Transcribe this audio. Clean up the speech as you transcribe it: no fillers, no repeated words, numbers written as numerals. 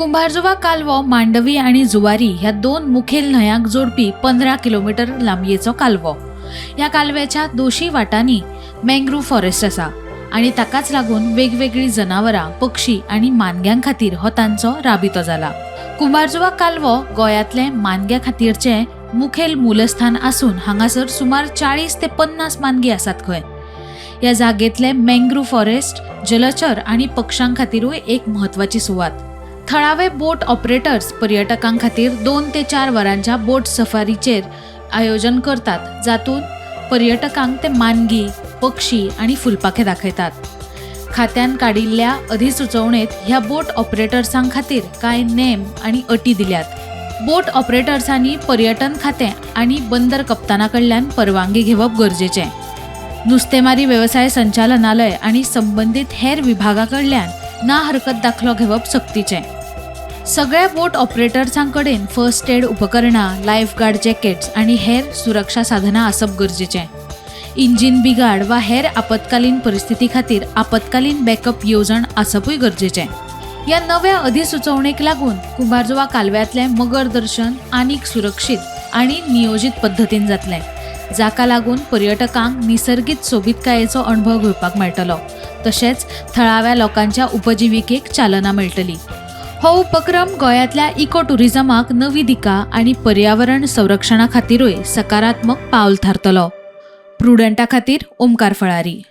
कुंभारजुवा कालवो मांडवी आनी जुवारी ह्या दोन मुखेल न्हंयांक जोडपी 15 किलोमिटर लांबयेचो कालवो. ह्या कालव्याच्या दोशी वाटांनी मँग्रूव फॉरेस्ट आसा आनी ताकाच लागून वेगवेगळीं जनावरां, पक्षी आनी मानग्यां खातीर हो तांचो राबितो जाला. कुंभारजुवा कालवो गोंयांतलें मानग्या खातीरचें मुखेल मूलस्थान आसून हांगासर सुमार 40 ते 50 मानगीं आसात खंय. ह्या जागेंतलें मँग्रूव फॉरेस्ट जलचर आनी पक्षां खातीरूय एक म्हत्वाची सुवात. थळावे बोट ऑपरेटर्स पर्यटकां खातीर 2 ते 4 वरांच्या बोट सफारीचेर आयोजन करतात, जातूंत पर्यटकांक ते मानगी, पक्षी आनी फुलपाखे दाखयतात. खात्यान काडिल्ल्या अधिसुचोवणेंत ह्या बोट ऑपरेटर्सां खातीर कांय नेम आनी अटी दिल्यात. बोट ऑपरेटर्सांनी पर्यटन खातें आनी बंदर कप्ताना कडल्यान परवानगी घेवप गरजेचें. नुस्तेमारी वेवसाय संचालनालय आनी संबंदीत हेर विभागा कडल्यान ना हरकत दाखलो घेवप सक्तीचें. सगळ्या बोट ऑपरेटर्सां कडेन फर्स्ट एड उपकरणां, लायफ गार्ड जॅकेट्स आनी हेर सुरक्षा साधनां आसप गरजेचें. इंजिन बिगाड वा हेर आपत्कालीन परिस्थिती खातीर आपत्कालीन बॅकअप येवजण आसपूय गरजेचें. ह्या नव्या अधिसुचोवणेक लागून कुंभारजुवा कालव्यांतलें मगर दर्शन आनीक सुरक्षीत आनी नियोजीत पद्दतीन जातलें, जाका लागून पर्यटकांक निसर्गीत सोबीतकायेचो अणभव घेवपाक मेळटलो, तशेंच थळाव्या लोकांच्या उपजिविकेक चालना मेळटली. हो उपक्रम गोंयांतल्या इको टुरिझमाक नवी दिका आनी पर्यावरण संरक्षणा खातीरूय सकारात्मक पावल थारतलो. प्रुडंटा खातीर ओमकार फळारी.